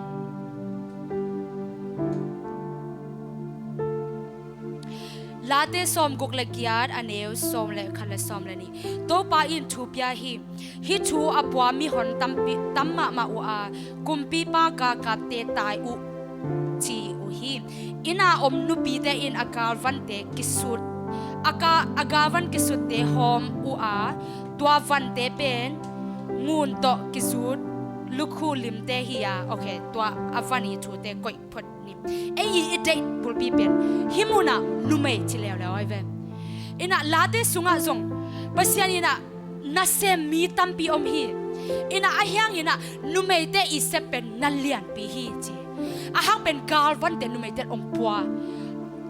Late sawmguk le giat, a neu sawm le khat le sawm le nih. Topa in thu pia hi. Hih thu a pua mihon tampi, tam mahmah uh a, kumpipa galkapte tai uh ci uh hi. Inn a om nupite in a galvante kisut, a ka, a galvan kisutte hawm uh a, tua vante pen ngun tawh kizut lukhu limte hi a. Okay, tua a van i thute koih phot ni. Ei i, i deih bulpi pen hih munah numei ci leuleu ahi ve. Inah Late sungah zong Pasian inah nasem mi tampi om hi. Inah a hiang inah numeite i sep pen na lianpi hi ci. A hang pen galvante numeite hong pua.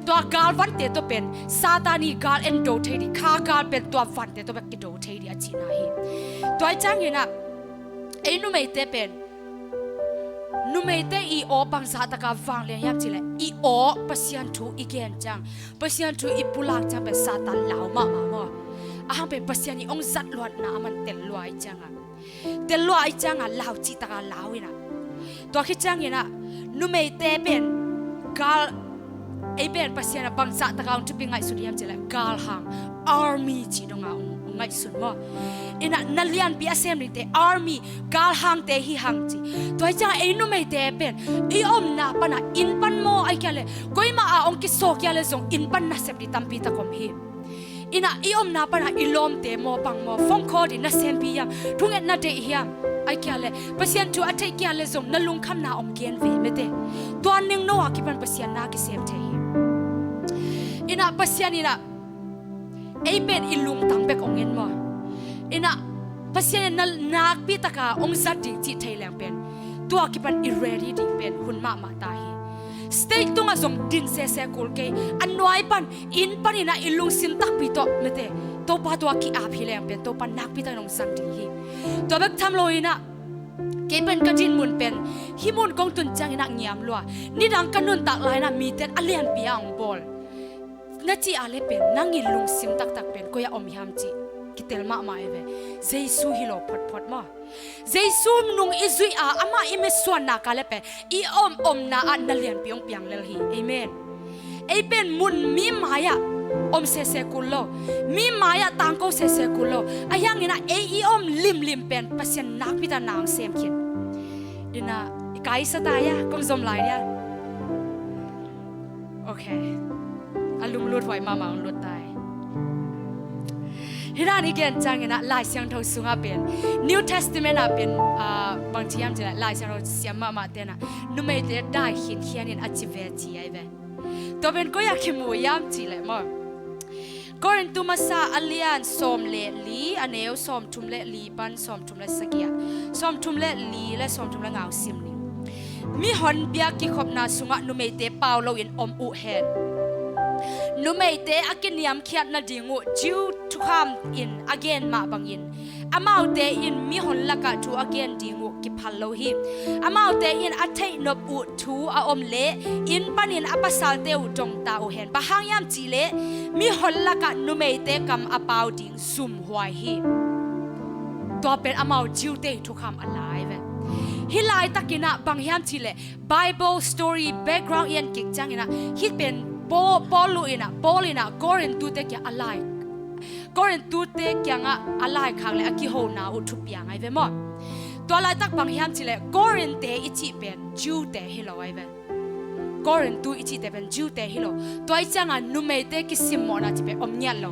Tua galvante tawh pen Satan i gal en do thei ding, kha gal pen tua vante tawh bek kido thei ding a cihna hi. Tua ahih ciangin ah ei numeite pen numeite i aw bangzah taka vanglian hiam cih leh i aw Pasian thu i gen ciang, Pasian thu i pulak ciang pen Satan lau mahmah maw. A hang pen Pasian i hong zat luatna a man tel lua ahih ciangah, tel lua ahih ciangah lau cih taka lau inah. Tua khit ciangin ah numeite pen gal, ei pen Pasian ah bangzah taka hong thupi ngaihsut hiam cih leh galhang, army cih dongah hong, hong ngaihsun maw. Inah na lianpi a sem dingte army, galhangte hi hang ci. Tua ahih ciangah ei numeite pen i omna panah inn pan maw, ahih kei leh koimah ah hong kisawh kei leh zong inn pan nasep ding tampi tak om hi. Inah i omna panah i lawmte maw, bang maw, phone call ding nasempi hiam, thungetna deih hiam, ahih kei leh Pasian thu a theih kei leh zong na lungkhamna hong gen ve mete. Tua ningno a kipan Pasian na kisem thei hi. Inah Pasian inah ei pen i lungtang bek hong en maw. Inah Pasian in na nakpi taka hong zat ding cih thei leng pen tua kipan i ready ding pen hun mahmah ta hi. Stage tungah zong din sese kul kei, a nuai pan, inn pan inah i lungsim takpi tawh mete Topa tua ki-ap hi leng pen Topa nakpi takin hong zang ding hi. Tua bek tham lo inah kei pen ka din mun pen hih mun kong tun ciangin ah ngiam lua. Nidang ka nuntak lai inah miten a lianpi a hong bawl na cih a leh pen nang i lungsim taktak pen koi ah om hiam cih kitel mahmah hi ve. Jesu hi lo photphot maw? Jesu nung i zuih a, amah i mitsuanna ka le pen i om omna ah na lianpi hong piang lel hi. Amen. Ei pen mun mi mai-ah om sese kul lo, mi mai-ah tangko sese kul lo. Ahi hangin ah ei i om limlim pen Pasian nakpi tak na hong sem khin. Ina i kaisa ta hia, kong zom lai dia. Ok. A lunglut huai mahmah hong lut ta hi. Hi dan i gen ciangin ah Lai Siangtho sungah pen, New Testament ah pen, ah, bangci hiam cih leh Lai Siangtho siam mahmah ten ah numeite dai khinkhian in a ci ve ci ahi ve. Tua pen koi ah kimu hiam cih leh maw, Korintu masa a lian sawm le li, a neu sawmthum le li pan sawmthum le sagih ah, sawmthum le li le sawmthum le nga hong sim ning. Mihon biak kikhopna sungah numeite pau loin om uh hen. Numeite a kiniamkhiat nading uh Jew thukham in a gen mah bangin amaute in mihon lakah thu a gen ding uh kiphal lo hi. Amaute in a theihnop uh thu a om leh inn panin a pasalte uh dongta uh hen. Bang hang hiam cih leh mihon lakah numeite kam a pau ding zumhuai hi. Tua pen amau Jew-te thukham a lai ve. Hih laitakin ah bang hiam cih leh Bible story background i en kik ciangin ah hih pen Paul, Paul uh in ah, Paul in ah Korintute kiang a lai, Korintute kiangah a laikhak le a kihona uh thupiang ahi ve maw? Tua laitak bang hiam cih leh Korinth-te i cih pen Jew-te hi lo ahi ve. Korintu i cihte pen Jew-te hi lo. Tua i ciangah numeite kisimmawhna cih pen om ngiat lo.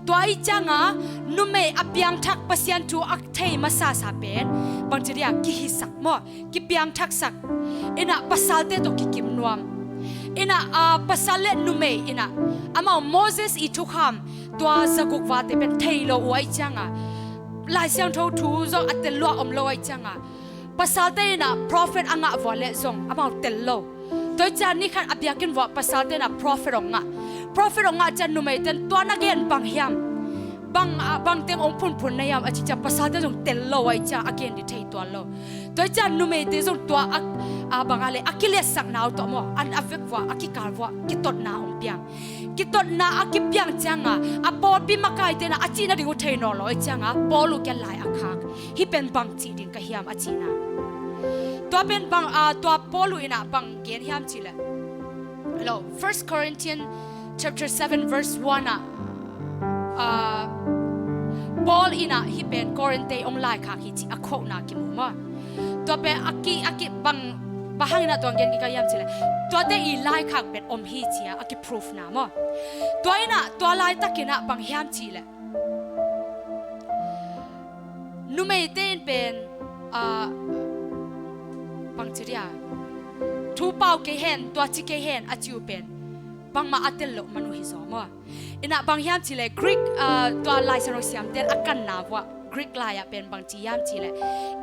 Tua i ciangah numei a piangthak Pasian thu a thei masasa pen bangci dia kihisak maw? Kipiangthaksak. In ah pasalte tawh kikim nuam. In ah, ah, pasal le numei in ah amau Moses i thukham tua zaguk vate pen thei lo uh ahih ciangah, Lai Siangtho thu zong a tel lua om lo ahih ciangah, pasalte in ah prophet a ngah vua leh zong amau tel lo. Tua i ciang ni khat a biakinn vuah pasalte in ah prophet hong ngah. Prophet hong ngah ciang numeite in tua na gen bang hiam? Bang, ah, bangteng hong phunphun na hiam a cih ciang pasalte zong tel lo ahih ciang a gen ding thei tuan lo. Tua i ciang numeite zong tua a, a bang a le a kiliatsakna uh tawh maw, an a vek vua, a kikal vua kitotna hong piang. Kitotna a kipiang cianga a pawlpi makaite in ah a cih nading uh thei nawn lo ahih cianga Paul uh kiang lai a khak. Hih pen bang cih ding ka hiam a cihna. Tua pen bang, ah, tua Paul uh in ah bang gen hiam cih leh, hello, First Corinthians chapter seven verse one ah, ah, Paul in ah hih pen Korinth-te hong laikhak hi cih a quote-na kimu maw? Tua pen a ki, a ki bang, bang hangin ah tua gen kik ka hiam cih leh, tuate i laikhak pen om hi ci-a a ki proof-na maw? Tua in ah tua laitakin ah bang hiam cih leh, numeite in pen, ah, bangci dia, thu pau kei hen, tua ci kei hen a ci uh pen bangmah a tel loh man uh hi zaw maw? In ah bang hiam cih leh Greek, ah, tua Lai Siangtho siamte in a kanna vuah Greek lai ah pen bangci hiam cih leh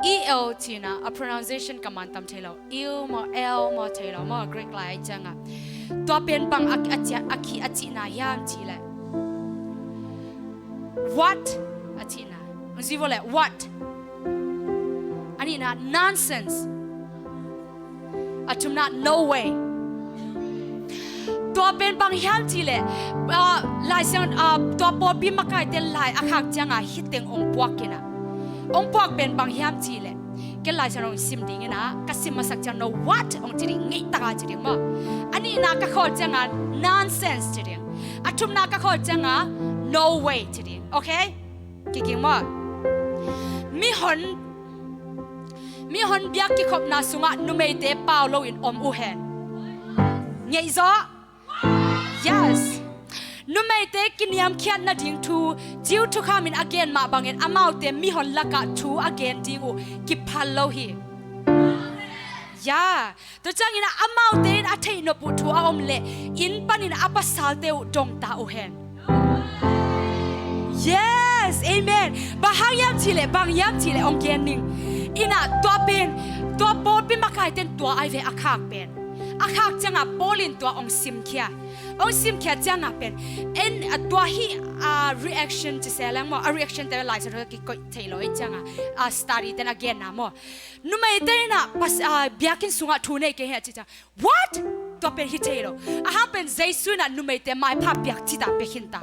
E L ci-in ah a pronunciation ka mantam thei lo. Il maw, el maw thei lo maw, Greek lai ahih ciangah. Tua pen bang a, a, a, a, a cihna hiam cih leh, what a cihna. Hong ci vua leh, what. A nihna, nonsense. A thumna, no way. Tua pen bang hiam cih leh, ah, Lai Siang, ah, tua pawlpi makaite lai a khak cianga hih teng hong puak in ah. Hong puak pen bang hiam cih leh, ken Lai Siangtho sim ding in ah, ka sim masak ciang no what hong ci ding, ngeih taka ci ding maw? A nihna ka khawl cianga nonsense ci ding. A thumna ka khawl cianga no way ci ding. Okay? Kiging maw? Mihon, mihon biak kikhopna sungah numeite pau loin om uh hen. Ngeih zaw? Yes. Numeite kiniamkhiat nading thu, Jew thukham in a gen mah bangin amaute mihon lakah thu a gen ding uh kiphal lo hi. Ya. Tua ciangin ah amaute in a theihnop uh thu a om leh inn panin a pasalte uh dongta uh hen. Yes, amen. Bang hang hiam cih leh, bang hiam cih leh hong gen ning. In ah tua pen, tua pawlpi makaite in tua ahi ve a khak pen. A khak ciangah Paul in tua hong simkhia. Hong simkhia ciangah pen, en, ah, tua hih, ah, reaction ci se leng maw, a reaction te Lai Siangtho kikoih thei lo ahih ciangah, ah, study ten a genna maw. Numeite in ah pas, ah, biakinn sungah thu nei kei hen a cih ciang, what? Tua pen hi thei lo. Ahang pen Jesu in ah numeite maipha piak cita pia khin ta.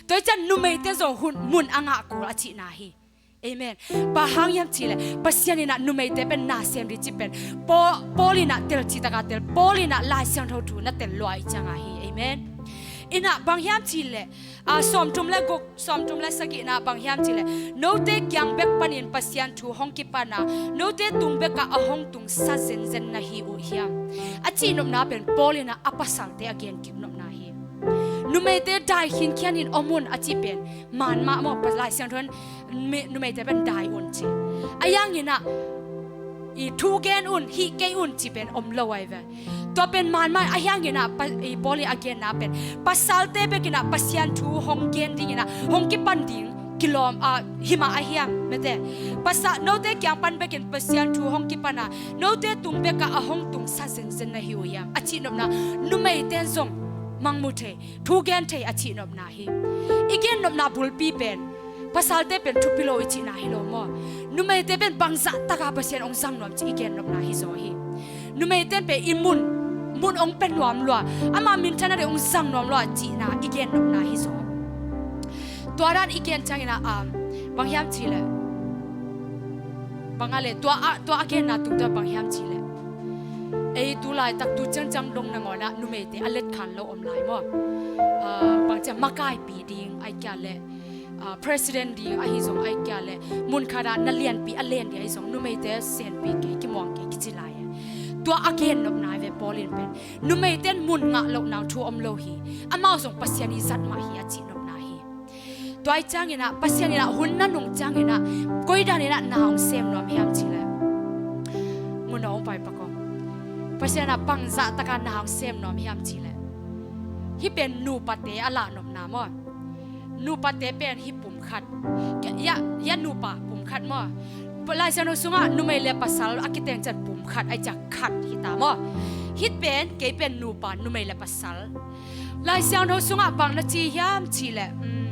Tua hi ciang numeite zong hun mun a ngah kul a cihna hi. Amen. Bang hang hiam cihleh Pasian in ah numeite pen na sem ding cih pen Paul, Paul in ah tel citaka tel, Paul in ah Lai Siangtho thu na tel lua i cianga hi. Amen. In ah bang hiam cihleh, ah, sawmthum le guk, sawmthum le sagihna bang hiam cihleh, note kiang bek panin Pasian thu hong kipana, note tung bekah a hong tungsa zenzen na hi uh hiam? A cihnopna pen Paul in ah a pasalte a gen kik nopna hi. Numeite dai khinkhianin om un a cih pen man mah maw, Lai Siangtho in mi-, numeite pen dai un ci. A hiangin ah i thu gen un, hih kei un ci pen om lo ai ve. Tua pen man mah, a hiangin ah pa-, i Paul i a genna pen pasalte bekin ah Pasian thu hong gen dingin ah hong kipan ding kilawm, ah, himah a hiam mete. Pasa-, note kiang pan bekin Pasian thu hong kipana, note tung bekah a hong tungsa zenzen na hi uh hiam? A cihnopna numeite zong mangmu thei, thu gen thei a cihnopna hi. I gennopna bulpi pen pasalte pen thupi lo i cihna hi lo maw? Numeite pen bangzah taka Pasian hong zang nuam cih i gennopna hi zaw hi. Numeite pen i mun, mun hong pe nuam lua, ama minthanna ding hong zang nuam lua cihna i gennopna hi zaw. Tua dan i gen ciangin ah, um, bang hiam cihleh, bang a le tua a, tua a genna tungtawn bang hiam cihleh, ei tu laitak tu ciangciang dong nangawn ah numeite a letkhan lo om lai maw? Ah, bang ciang makaipih ding ai kia le, ah, president ding ahi zong ai kia le, mun khat ah na lianpi a len ding ahi zong numeite senpi kei, kimuang kei kici lai e. Tua a gennopna ai ve Paul in pen. Numeite in mun ngah loh nang thu om lo hi. Amau zong Pasian i zat mah hi a cihnopna hi. Tua i ciangin ah Pasian in ah hun na nung ciangin ah koi danin ah na hong sem nuam hiam cihleh, ngun a hong pai pak aw. Pasian in ah bangzah taka na hong sem nuam hiam cihleh, hih pen nupate a lahnopna maw? Nupate pen hih pumkhat. Ya, ya nupa pumkhat maw? Lai Siangtho sungah numei le pasal a kiteng ciang pumkhat ai ciang khat hita maw? Hih pen kei pen nupa, numei le pasal. Lai Siangtho sungah bang na ci hiam cihleh, um,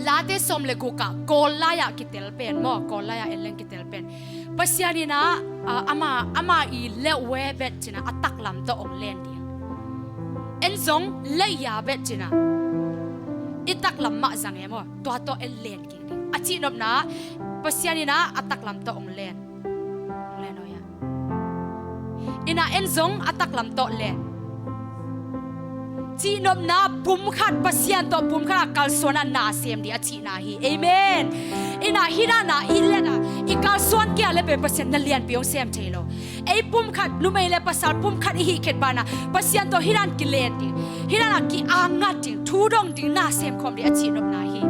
Late sawm le gukah Kawl lai-ah kitel pen maw, Kawl lai-ah en leng kitel pen Pasian in ah, ah, ama, ama i leh we bet cin ah a taklam tawh hong len ding. En zong leh ya bet cin ah i taklam mah zang e maw, tua tawh en len kik ding a cihnopna. Pasian in ah a taklam tawh hong len. Hong len aw ya. In ah en zong a taklam tawh len. Cihnopna pumkhat, Pasian tawh pumkhat a kalsuan a na sem ding a cihna hi. Amen. In ah hih dan a i let a i kalsuan kia le pen Pasian na lianpi hong sem thei lo. Ei pumkhat, numei le pasal pumkhat i hih khet banah Pasian tawh hih dan kilen ding, hih dan a ki-angngat ding, thu dong ding, na sem khawm ding a cihnopna hi.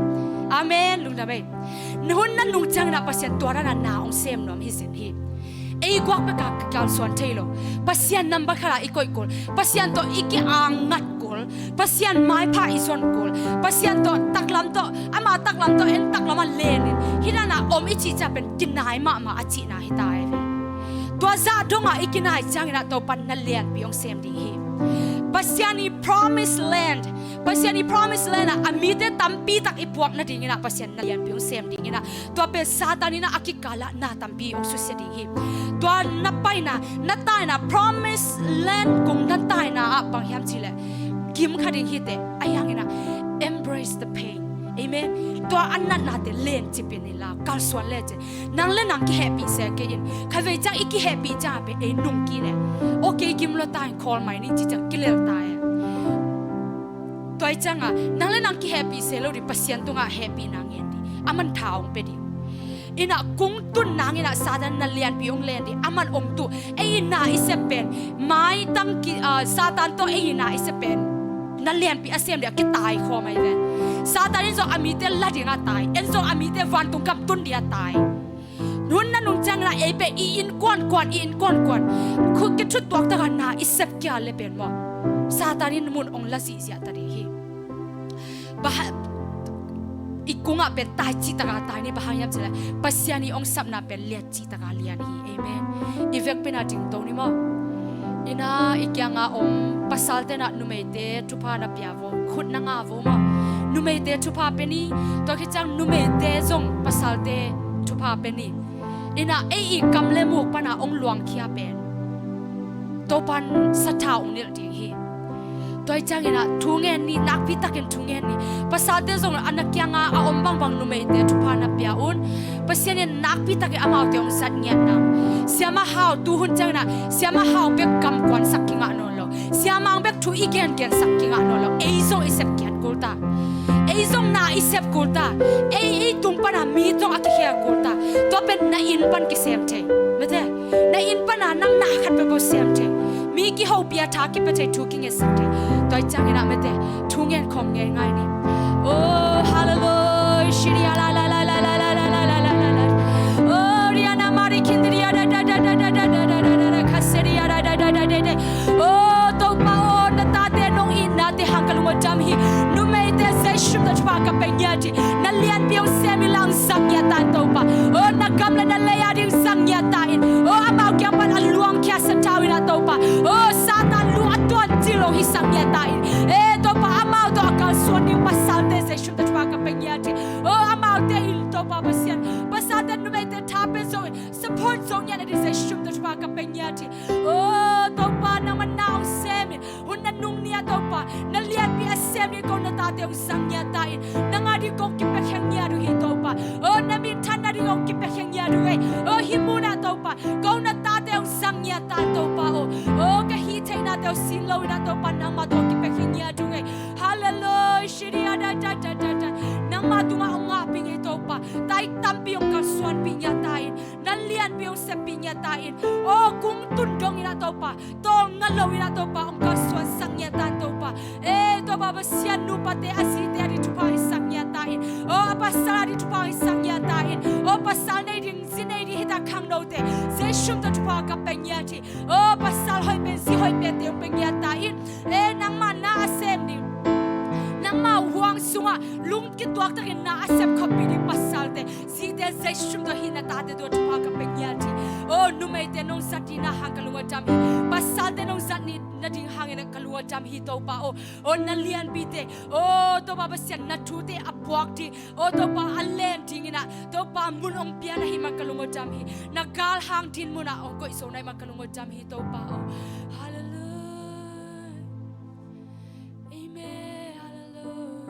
Amen. Lungdam ei. Hun na nung ciangin ah Pasian tua dan a na hong sem nuam hi zin hi. Ei guak bek a kalsuan thei lo. Pasian nambat khat ah i koih kul. Pasian tawh i ki-angngat kul. Pasian maipha i zon kul. Pasian tawh taklam tawh, ama taklam tawh en taklam ah lenin hih dan a om i cih ciang pen kinai mahmah a cihna hi ta ai ve. Tua zah dong a i kinai ciangin ah Topan na lianpi hong sem ding hi. Pasian i promise land, Pasian i promise land ah a mite tampi tak i puak nadingin ah Pasian na lianpi hong sem dingin ah, tua pen Satan in ah a kikalah na tampi hong susia ding hi. Tua na paina, na taina, promise land kong na taina ah bang hiam cihleh gim kha ding hi teh, a hiangin ah embrace the pain. Amen. Tua a natnate len cipin inla kalsuan le cin. Nang le nang kihehpih se kei in. Khatvei ciang i kihehpih ciang a pen ei nung kik le, okay, gim lo ta in, khawl mai ni ci ciang kilel ta e. Tua i ciang a nang le nang kihehpih se lo ding, Pasian tungah hehpihna ngen ding, aman tha hong pia ding. In ah kung tun nangin ah Satan na lianpi hong len ding, aman hong tuh. Ei i na i sep pen maitang ki, ah, Satan tawh ei i na i sep pen na lianpi a sem ding a kitai khawm ai ve. Satan in zong a mite la ding a tai, en zong a mite vantung gam tun ding a tai. Hun na nung ciangin ah ei pen i innkuan kuan, i innkuan kuan khu kithut tuak tak a na i sep kia le pen maw, Satan in mun hong la zihziah ta ding hi. Bang hang i kungah pen tai cih tak a tai ni, bang hang hiam cihleh Pasian i hong sapna pen lian cih tak a lian hi. Amen. I vekpi in ah dingto ni maw. In ah i kiangah om pasalte in ah numeite thupha na pia vo, khut na ngah vo maw. Numeite thupha pia ni. Tua khit ciang numeite zong pasalte thupha pia ni. In ah ei i kam le muk pan a hong luangkhia pen Topa in sathau hong nilh ding hi. Tua hi ciangin ah thu ngen ni, nakpi takin thu ngen ni. Pasalte zong a na kiangah a om bangbang numeite thupha na pia un. Pasian in nakpi takin amaute hong zat ngiat na. Siamah Hau, tu hun ciangin ah Siamah Hau bek kamkuansak kingah nawn lo. Siamang bek thu i gengensak kingah nawn lo. Ei zong i sepkhiat kul ta. Ei zong na i sep kul ta. Ei, ei tung pana mi zong a kikhel kul ta. Tua pen na inn pan kisem thei. Mate, na inn pana nang na khat peuhpeuh sem thei. Mi kihopih a, tha kipia thei, thu kingetsak thei. Tua hi ciangin ah mate, thu ngen khawm ngeingai ni. Oh, hallelujah. Shiri ala la la la. Oh, riana mari kindri ada da da da da da da da da da da kaseri ada da da da da da. Oh, Topa, oh, na tate nong itnate hang ka lung a dam hi. Numeite Jesu min tawh thupha ka pia ngiat hi. Na lianpi hong sem in la hong zang ngiat ta in Topa. Oh, na gam le na lei a ding zang ngiat ta in. Oh, amau kiang pan a luangkhia sathau in ah Topa. Oh, Satan lu a tuan cil lo hi zang ngiat ta in. Eh, Topa, amau tawh a kalsuan ding pasalte Jesu min tawh thupha ka pia ngiat hi. Oh, amaute in Topa Pasian, pasalte numeite tha pia zo in, support zo ngiat na ding Jesu min tawh thupha ka pia ngiat hi. Oh, Topa, nangmah na hong sem in. Hun na nung ni ah Topa, na lianpi a sem ding kong na tate hong zang ngiat ta in. Nang a ding kong kipia khe ngiat uh hi Topa. Oh, na minthanna ding kong kipia khe ngiat uh hi. Oh, hih mun ah Topa, kong na tate hong zang ngiat ta in Topa. Oh, oh, ka hih theihnate hong sin lo in ah Topa, nangmah tawh kipia khe ngiat uh hi. Hallelujah. Shiri ada da da da da. Nangmah tungah hong ngahpih ngei Topa. Tai tampi hong kalsuanpih ngiat ta in. Na lianpi hong seppih ngiat ta in. Oh, kung tun dong in ah Topa, tawlnga lo in ah Topa, hong kalsuansak ngiat ta in Topa. Eh, Topa Pasian, nupate a zite a ding thupha hisak ngiat ta in. Oh, a pasal a ding thupha hisak ngiat ta in. Oh, pasal nei ding, zi nei ding hita khangnote Jesu min tawh thupha ka pia ngiat hi. Oh, pasal hoih pen, zi hoih pente hong pia ngiat ta in. Eh, nangmah na a sem ding, nangmah huang sungah lung kituak takin na a sep khoppih ding pasalte, zite Jesu min tawh, hih na tate tawh thupha ka pia ngiat hi. Oh, numeite nong zat ding na hang ka lung a dam hi. Pasalte nong zat ni na ding hangin ka lung a dam hi Topa. Oh, oh, na lianpite, oh, Topa Pasian, na thute a puak ding, oh, Topa, a len dingin ah Topa, mun hong pia na hih man ka lung a dam hi. Na galhang din munah hong koih zo na hih man ka lung a dam hi Topa. Oh, hallelujah. Amen. Hallelujah.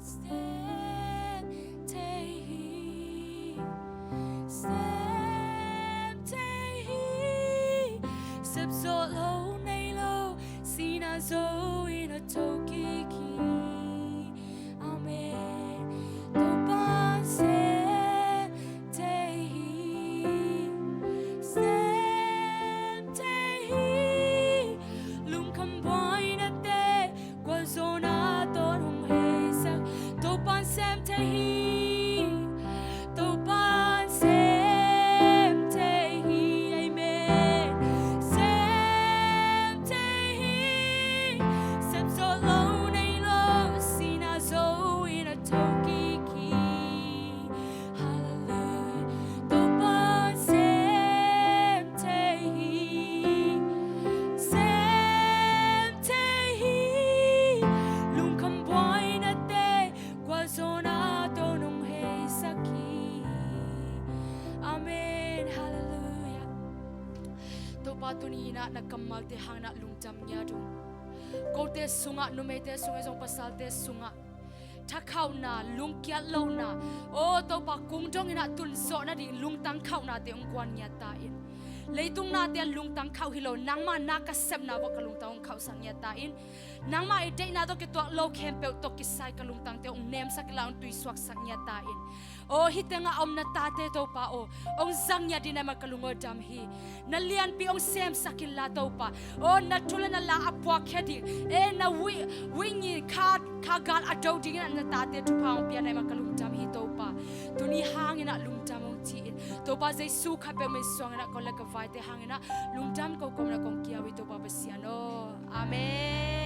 Sem thei hi, sem thei hi. Sep zawh lo nei lo, sihna zo in a tho kik hi. Amen. Topa sem thei hi, sem thei hi. Lungkham buainate, gualzawhna tawh hong heisak. Topa sem thei hi, Topa sem thei hi. Amen. Sem thei hi, sep zawh lo nei lo, sihna zo in a tho kik hi. Hallelujah. Topa sem thei hi, sem thei hi. Lungkham buainate, gualzawhna tawh hong heisak hi. Amen. Hallelujah. Topa, tuni in ah na kammalte hangin ah lungdam ngiat ung. Kote sungah, numeite sungah zong, pasalte sungah thakhauhna, lungkiat lohna, aw Topa, kung dongin ah tunzawh nading lungtang khauhnate hong guan ngiat ta in. Leitung nate an lungtang khauh hi lo, nangma na ka sepna bawh ka lungtang hong khauhsak ngiat ta in. Nangma i deihna tawh kituak lo khempeuh tawh kisai ka lungtangte hong nemsak inla hong tuisuaksak ngiat ta in. Aw, hih tengah a om na tate Topa aw, hong zang ngiat ding na hih man ka lungdam hi. Na lianpi hong semsak inla Topa aw, na thu le na la a puakkhia ding, e, na wih, wih ngi kha, kha gal a do dingin ah na tate thupha hong pia na hih man ka lungdam hi Topa. Tuni hangin ah lungdam hong ci in. Topa Jesu khat peuh min suangin ah ko le ka vaite hangin ah lungdam ko kawmin ah kong kiau hi Topa Pasian aw. Amen.